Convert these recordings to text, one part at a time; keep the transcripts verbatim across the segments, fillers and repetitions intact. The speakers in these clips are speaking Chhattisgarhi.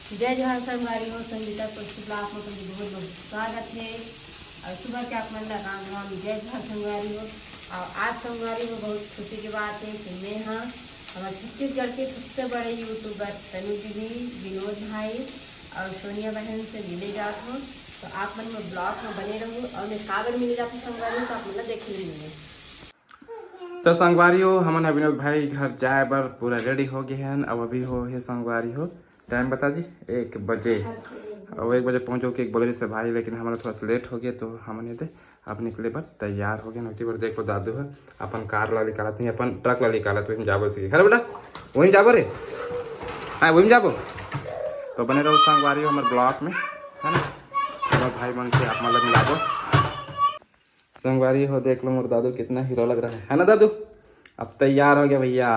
जय जोहार संगवारी हो, संगीता पोल्ट्री ब्लॉग में तुमके बहुत बहुत स्वागत है। और सुबह के आप मन ला राम राम, जय जोहार संगवारी हो। और आज संगवारी हो, बहुत खुशी की बात है कि मैं हाँ हमारे छत्तीसगढ़ के सबसे बड़े यूट्यूबर तनु दीदी, विनोद भाई और सोनिया बहन से मिले जात हूँ। तो आप मन में ब्लॉग में बने रहू और मैं काबर मिले जात हूँ संगवारी हो, तो आप मन ला देखे मिले। तो संगवारी हो, हमन ह विनोद भाई घर जाए बर पूरा रेडी हो गए हन। अब अभी हो हे संगवारी हो, टाइम बता जी, एक बजे। अब एक बजे पहुँचो के एक बोले से भाई, लेकिन हमन थोड़ा सा लेट हो गया, तो हमन ये दे अब निकले बर तैयार हो गए। नती बर देखो दादू है अपन कार ला निकालत नहीं, अपन ट्रक ला निकालत, वहीं जाबो से। हेलो बेटा, वहीं जाबो रे, हाँ वहीं जाबो। तो बने रहो संगवारी हो हमर ब्लॉग में, है ना। और भाई मन से आप मतलब मिलाबो। संगवारी हो, देख लो मोर दादू कितना हीरो लग रहा है, है ना दादू? अब तैयार हो गया भैया,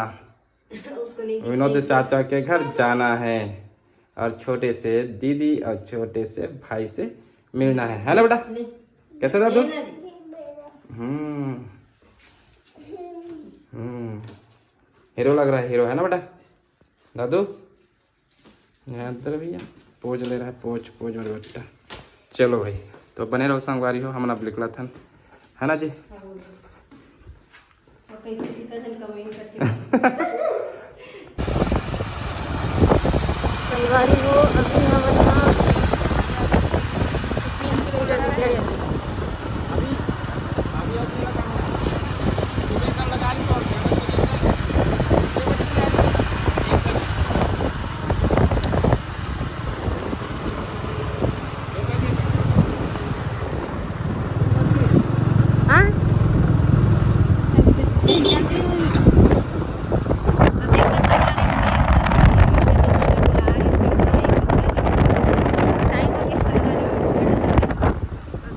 उसको नहीं विनोद चाचा के घर जाना है और छोटे से दीदी और छोटे से भाई से मिलना है, है ना बेटा? नहीं। कैसे दादू? नहीं, नहीं। हम्म। हम्म। हीरो लग रहा है, हीरो, है ना बेटा? दादू, यहाँ इधर भैया पोज ले रहा है, पोज, पोज मेरे बेटा। चलो भाई, तो बने रहो संगवारी हो, हमन अब निकलत हन, है ना जी? और कैसे कितना जन कमाई करके संगवारी हो, अभी हम अपना तीन किलोमीटर निकले हैं। हाँ?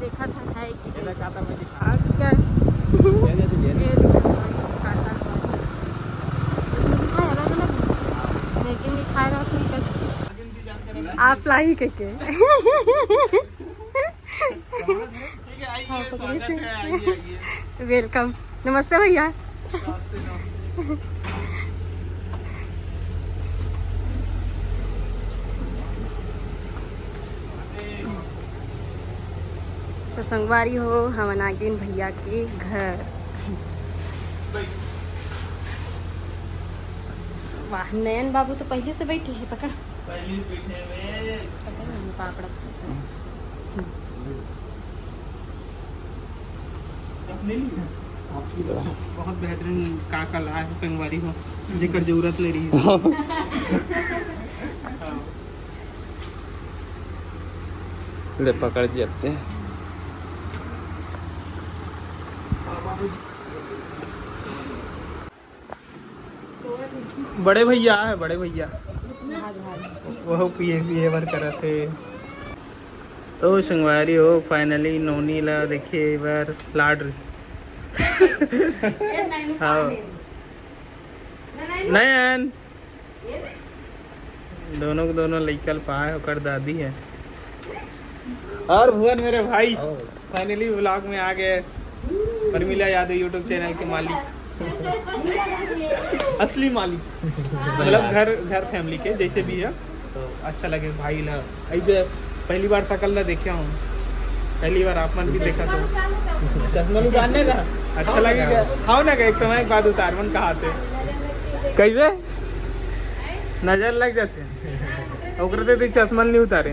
देखा था, है कि नहीं? आज क्या? ये देखो, ये देखो, खाता हुआ। उसमें भी खाए अलग अलग। मैगी में खाए रहो, ठीक है। आप लाई के के? हाँ, पकड़े से। वेलकम। नमस्ते भैया। तो संगवारी हो, हमन आ गेन भैया के घर। वाह, नयन बाबू तो पहले से बैठे हैं, पकड़। पहले बैठे हुए। पकड़, पापड़। बहुत बेहतरीन का का ला है संगवारी हो, जेकर जरूरत नहीं रही। ले पकड़ जाते हैं। बड़े भैया है, बड़े भैया। वह पिए पिए बर करत हे। तो संगवारी हो, finally नोनी ला देखे बर लाड रिस। हाँ। नयन। दोनों के दोनों लइका ल पाए, ओकर दादी है। और भुवन मेरे भाई, finally vlog में आ गए। परमिला यादव YouTube channel के मालिक। असली मालिक। मतलब घर, घर family के जैसे भी है। तो अच्छा लगे भाई ला, ऐसे पहली बार शकल ला देखे हूँ, पहली बार आप मन भी देखा तो। चश्मा भी उतारने का? अच्छा लगेगा। हाँ ना, एक समय के बाद उतार मन कहा थे। कैसे? नजर लग जाते हैं। ओकरे से भी चश्मा नहीं उतारे।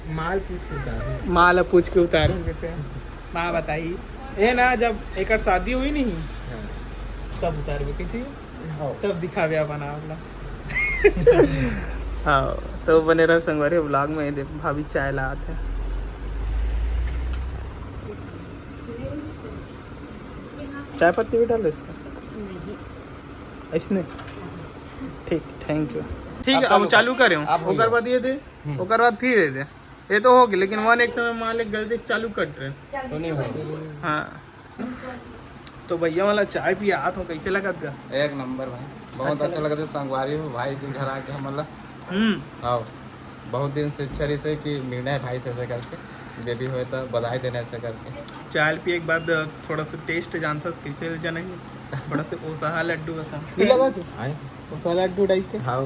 माल पूछ के उतारे। माल पूछ के उतारे कहते हैं। माँ बताई, ये ना, जब एक शादी हुई नहीं, हाँ। तब उतारबे कैसे? हाँ। तब दिखावे अपन आप ला। हाँ, तो बने रहो संगवारी vlog में। देख, भाभी चाय लात है। चाय पत्ती भी डाल दे इसमें। नहीं। इसने? ठीक, thank you। ठीक है, अब चालू करे हूँ। ओकर बाद ये दे, हम्म। ओकर बाद फिर ये दे। ये तो हो गया, लेकिन वन एक समय मान ले गलती से चालू कट रहे। तो नहीं होगा। हाँ। तो भैया वाला चाय पिया तो कैसे लगत गा? एक नंबर भाई, बहुत अच्छा लगत है। संगवारी हो भाई के घर आके हमला। हम्म। हाँ, बहुत दिन से इच्छा रही से कि मिलना है भाई से, ऐसे करके। बेबी होए तो बधाई देना ऐसे करके। चाय पिए के बाद थोड़ा सा taste जानता कैसे जाना ही, थोड़ा सा ओसाहा लड्डू ऐसा। नहीं लगा तू? आए। ओसा लड्डू टाइप के। हाँ,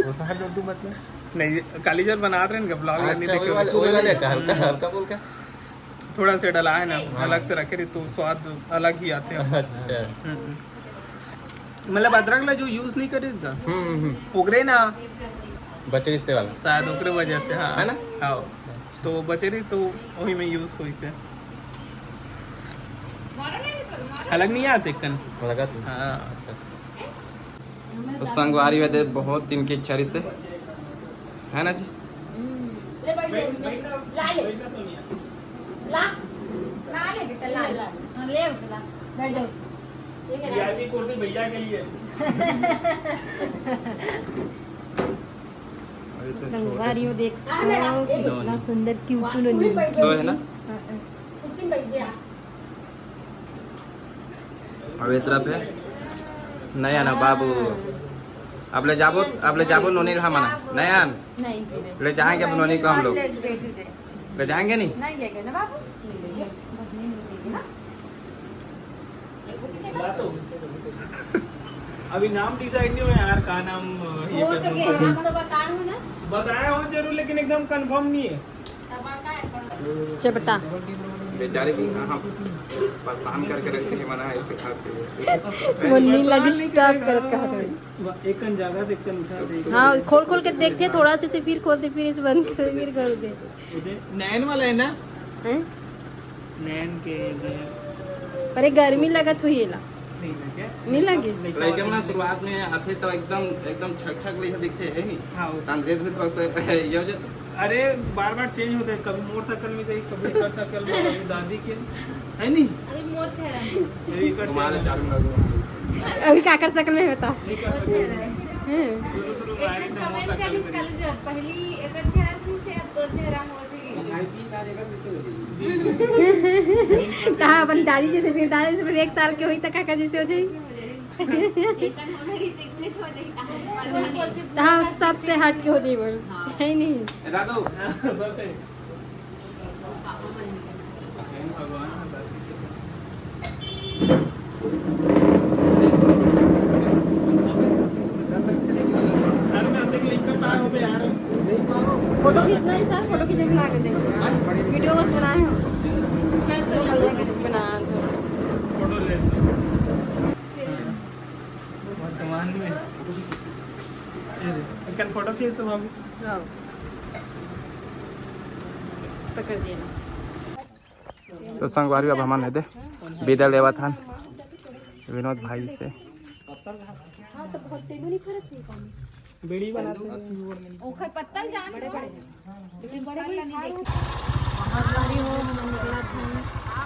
ओसा लड्डू मतलब। नहीं, काली जर बनात रहे ना ब्लॉग में, अच्छा, देखे वही वाले, वही वाले का, हल्का, हल्का बोल के। थोड़ा से डला है ना, हाँ। अलग से रखे रही तो स्वाद अलग ही आते हैं। अच्छा। हम्म। मतलब अदरक ला जो यूज नहीं करे था, हम्म, हम्म, हम्म। ओकरे ना बचे रिश्ते वाला। शायद ओकरे वजह से, हाँ। है ना? हाँ। अच्छा। तो बचे रही तो वही में यूज हुई से। अलग नहीं आते कन। लगा तू। हाँ। बस। तो संगवारी हो दे, बहुत दिन के इच्छा रही से, है ना जी? ले बैठ, बैठ, ला ले। ला, ला ले बेटा, ला, ला। हाँ, ले बेटा, ला। बैठ जाओ। ये ले, वीआईपी कुर्सी भैया के लिए। अरे तो संगवारी हो, देखो कि कितना सुंदर क्यूट नोनी। सो है ना? हाँ, हाँ। अब ये तरफ है नया ना बाबू। अब ले जाबो, अब ले जाबो नोनी ला हमन। नया ले जाएंगे अब नोनी को हम लोग। ले जाएंगे नहीं? नहीं लेंगे ना बाबू, नहीं लेंगे। बस नहीं लेंगे ना। अभी नाम डिसाइड नहीं हुआ यार, का नाम, अ, ये वो तो करना क्या, है। आप तो बताए हो ना। बताया हो जरूर, लेकिन एकदम कंफर्म नहीं है। चपटा। बेचारे भी, हाँ, परेशान करके रखते हैं, मना ऐसे खाते हैं। मुन्नी ला डिस्टर्ब करत कहत रहे। एक कन जगह से एक कन उठा दे। हाँ, खोल खोल के देखते हैं, थोड़ा से, से फिर खोलते, फिर इसे बंद कर, फिर खोलते। नैन वाला है ना? हैं? नैन के इधर। अरे, गर्मी लगत हुई एला। नहीं लगे। नहीं लगे? लइका मन शुरुआत में आथे तो एकदम, एकदम छक छक लइका दिखथे, है नी? हाँ, वो तान धीरे धीरे थोड़ा सा ये हो जाता। अरे, बार बार चेंज होते हैं, कभी मोर शकल में जाई, कभी एकर शकल में, कभी दादी के, है नी? अभी मोर चेहरा में। अभी एकर तुम्हारे चेहरा में। चालू लगे। अभी काकर शकल में होता? एकर शकल में। हम्म। शुरू शुरू में आए एकदम तो मोर कमेंट शकल करिस में। काली जो पहली एकर चेहरा थी से अब तोर चेहरा में होती है। कहाँ अपन दादी जैसे, फिर दादी से फिर एक साल के हुई तो काका जैसे हो जाई। चेतन हो गई तो इतने छोड़ देगी, कहाँ से मालूम है? हाँ, सबसे हट के हो जाई बोल। हाँ। है नहीं। ए दादू। पापा बोल नहीं करना। भगवान। फोटो खींचना है सर, फोटो खींचने के लिए आके देखो। वीडियो बस बनाए हो। तो भैया के बना दो। फोटो ले। वर्तमान में। ये दे। एक फोटो खींच तो भाभी। हाँ। पकड़ दिया ना। तो संगवारी, अब हमन एदे बिदा लेवत हन विनोद भाई से। बीड़ी बनाते हैं। ओखर पत्तल जान बड़े बड़े। लेकिन बड़े बड़े खाए होते हैं।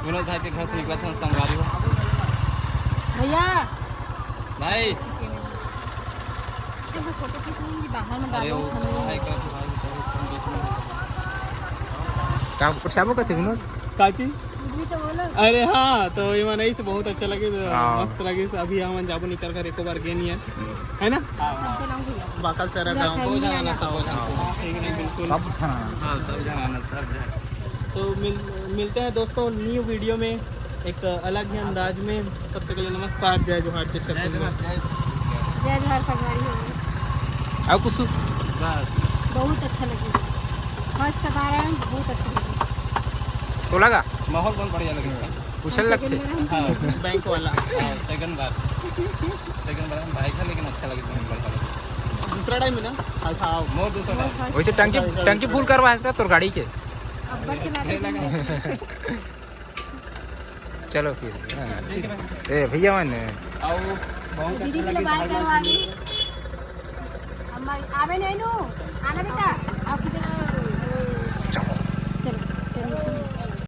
विनोद भाई के घर से निकलत हन संगवारी हो। भैया। भाई। जब फोटो खींच लूंगी बाहर में अरे गाड़ी वो खड़ी है। भाई का तो भाई, भाई, तुम देख लो। का कुछ आबो कथे विनोद? का चीज? कुछ भी तो बोलो। अरे हाँ, तो ये मन ऐसे बहुत अच्छा लगे, तो हाँ। मस्त लगे। अभी हमन जाबो निकल कर एको बार गे नहीं है, है ना? सब चलाऊंगी। बाकल सारा गाँव। सब जाना, सब जाना। ठीक है, बिल्कुल। सब जाना। हाँ, सब जाना, सब जाना। तो मिल-, मिलते हैं दोस्तों न्यू वीडियो में एक अलग ही अंदाज में। तब तक के लिए नमस्कार, जय जोहार, जय छत्तीसगढ़। जय जोहार, संगवारी हो। आओ कुछ। बस। बहुत अच्छा लगे। फर्स्ट बार आए, बहुत अच्छा लगे। तो लगा? माहौल बहुत बढ़िया लगे। उछल लगते। हाँ। बैंक वाला। हाँ, सेकंड बार। सेकंड बार हम भाई था, लेकिन अच्छा लगे, बहुत बढ़िया लगे। दूसरा टाइम है ना? अच्छा, आओ। मोर दूसरा टाइम। वैसे टंकी, टंकी फुल करवा है इसका तोर गाड़ी के। अब बस चला दे। चलो फिर। हाँ, ठीक है। ए भैया मन। आओ, बहुत दीदी अच्छा के लगे, बाय भाई करो मन आगे। अम्मा, आवे नहीं नु? आना बेटा। आप किधर? चलो, चलो।